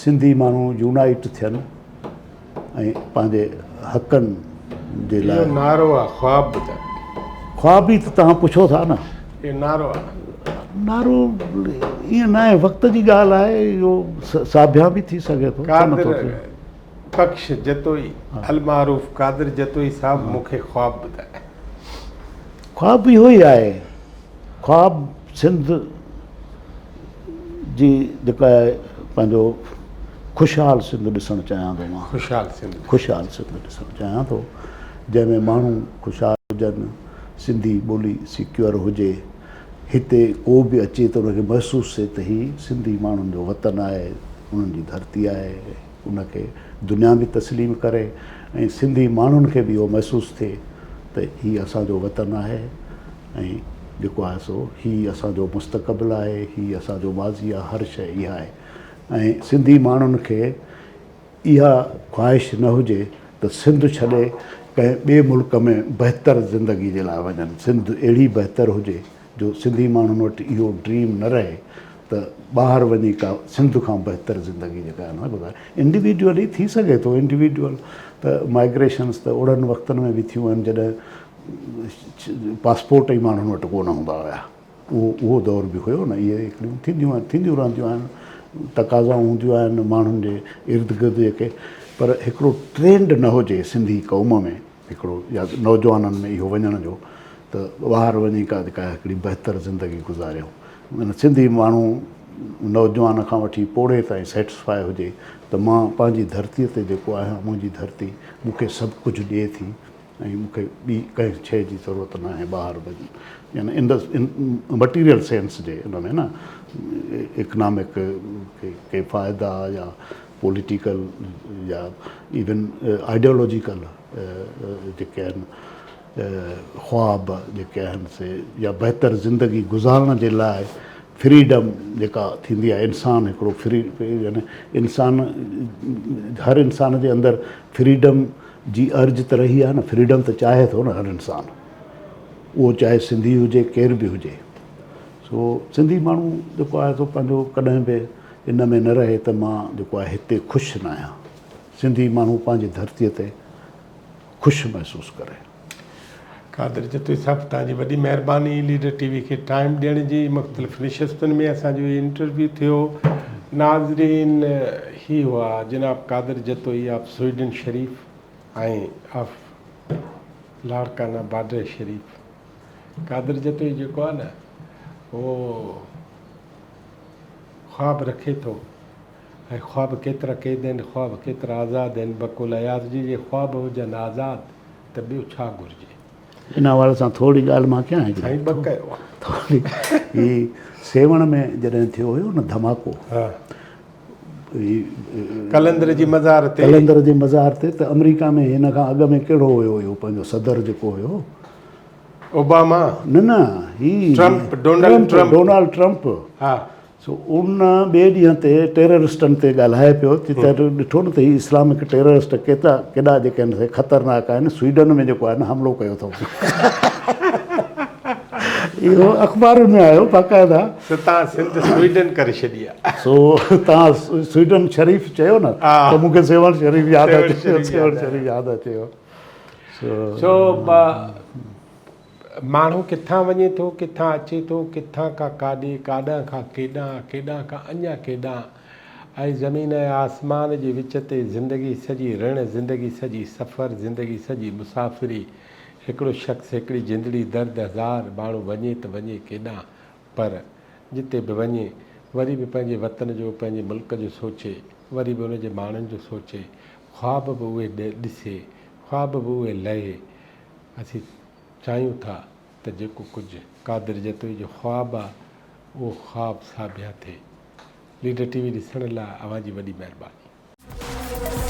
سنڌي ماڻهو يونائيٽ ٿين ۽ پنهنجي حقن جي لاء. اهو نعرو آهي خواب ٻڌاء. خواب ئي ته توهان پڇو ٿا نه. اهو نعرو آ. نعرو ائين ناهي وقت جي ڳالهه آهي اهو ساڀيان به ٿي سگهي ٿو ڇو نٿو قادر ٿئي. بخش جتوئي المعروف قادر جتوئي صاحب مون کي خواب ٻڌاء. خواب اهو ئي آهي خواب سنڌ جي جيڪا آهي پنهنجو خوشحال سنڌ ڏسڻ چاهيان ٿو مان. خوشحال سنڌ. خوشحال سنڌ ڏسڻ چاهيان ٿو جنهن ۾ ماڻهو خوشحال هجن. سنڌي ٻولي سيڪيور هجي، هتي ڪو به اچي ته ان کي محسوس ٿئي ته هي سنڌي ماڻهن جو وطن آهي، انهن جي ڌرتي آهي، ان کي دنيا به تسليم ڪري ۽ سنڌي ماڻهن کي به اهو محسوس ٿئي ته هي اسان جو وطن آهي ۽ جيڪو آهي سو هي اسان جو مستقبل آهي، هي اسان جو ماضي آهي، هر شيء اها آهي ۽ سنڌي ماڻهن کي اها خواهش نه هجي ته سنڌ ڇڏي ڪنهن ٻئي ملڪ ۾ بهتر زندگي جي لاء وڃن، سنڌ اهڙي بهتر هجي جو سنڌي ماڻهن وٽ اهو ڊريم نه رهي ته ٻاهر وڃي ڪا سنڌ کان بهتر زندگي جيڪا آهي نه گذاري. انڊيويجوئلي ٿي سگهي ٿو، انڊيويجوئل ته مائگريشنس ته اهڙن وقتن ۾ به ٿيون آهن جڏهن پاسپورٽ ئي ماڻهن وٽ ڪونه هوندا هيا. اهو اهو دور به هيو نه اهي هڪڙيون ٿينديون آهن ٿينديون رهنديون آهن تقاضائون هونديون آهن ماڻهن جي ارد گرد جيڪي پر هڪڙو ٽرينڊ نه هجي سنڌي قوم ۾ هڪڙو يا نوجوانن ۾ اهو وڃڻ جو ته ٻاهر وڃي ڪا جيڪا هڪڙي بهتر زندگي گذاريون معنيٰ سنڌي ماڻهو نوجوان کان وٺي پوڙهي تائين سيٽسفائي هجي ته مان پنهنجي ڌرتي تي جيڪو آهيان منهنجي ڌرتي مون کي سڀ ڪجهه ڏئي ٿي ۽ مون کي ٻي ڪنهن شيء جي ضرورت ناهي ٻاهر وڃي يعني ان مٽيريل سينس جي ان ۾ نه اڪنامڪ ڪي فائدا يا پوليٽيڪل يا ايون آئيڊيالوجيڪل جيڪي آهن خواب جيڪي آهن سي يا بهتر زندگي گذارڻ جي لاء فريڊم جيڪا ٿيندي آهي انسان هڪڙو فري يعني انسان هر انسان جي اندر فريڊم جي ارج ته رهي آهي نه فريڊم ته چاهي ٿو نه هر انسان اهو چاهي سنڌي هجي ڪير به هجي سو سنڌي ماڻهو جيڪو آهي سو پنهنجو ڪڏهن به ان ۾ نه رهي ته مان جيڪو آهي هتي خوش نه آهيان سنڌي ماڻهو پنهنجي ڌرتي تي خوش محسوس ڪري. قادر جتوئي صاحب توهان جي وڏي مهرباني ليڊر ٽي وي کي ٽائيم ڏيڻ جي مختلف نشستن ۾ اسان جو هي انٽرويو ٿيو ناظرين هي هئا جناب Qadir Jatoi of Sweden Sharif ۽ of Larkana border Sharif Qadir Jatoi جيڪو آهي نه اهو خواب رکي ٿو ۽ خواب ڪيترا قيد آهن خواب ڪيترا آزاد آهن بقول اياز جي جي خواب هجن آزاد ته ٻيو ڇا گهرجي. ان حوالي سان ٿورڙي ڳالهه مان ڪيان هڪڙي. سائين ٻه ڪيو. ٿورڙي هي سيوهڻ ۾ جڏهن ٿيو هيو نه ڌماڪو. ها. قلندر جي مزار تي. قلندر جي مزار تي ته آمريڪا ۾ هن کان اڳ ۾ ڪهڙو هيو اهو پنهنجو صدر جيڪو هيو. اوباما. نه نه هي Trump Donald Trump. Donald Trump. ها. سو ان ٻئي ڏينهن تي ٽيررسٽن تي ڳالهائي پيو ته ڏٺو نه ته هي اسلامڪ ٽيررسٽ ڪيترا ڪيڏا جيڪي آهن سي خطرناڪ آهن سوئيڊن ۾ جيڪو آهي نه حملو ڪيو اٿئون اهو اخبارن ۾ آيو باقاعده. سو تان سنڌ سوئيڊن ڪري ڇڏي آ. سو تان سوئيڊن شريف چيو نه ته مون کي سيوهڻ شريف ياد اچي ويو سيوهڻ شريف ياد اچي ويو. سو ماڻهو ڪٿان وڃي ٿو، ڪٿان اچي ٿو، ڪٿان کان ڪاڏي، ڪاڏانهن کان ڪيڏانهن، ڪيڏانهن کان اڃا ڪيڏانهن ۽ زمين ۽ آسمان جي وچ تي زندگي سڄي رڻ، زندگي سڄي سفر، زندگي سڄي مسافري، هڪڙو شخص، هڪڙي جندڙي، درد هزار، ماڻهو وڃي ته وڃي ڪيڏانهن، پر جتي به وڃي، وري به پنهنجي وطن جو، پنهنجي ملڪ جو سوچي، وري به ان جي ماڻهن جو سوچي، خواب به اهي ڏسي، خواب به اهي لهي، اسين چاهيون ٿا ته جيڪو ڪجهه قادر جتوئي جو خواب آ اهو خواب ساڀيان ٿئي. ليڊر ٽي وي ڏسڻ لاء اوهان جي وڏي مهرباني.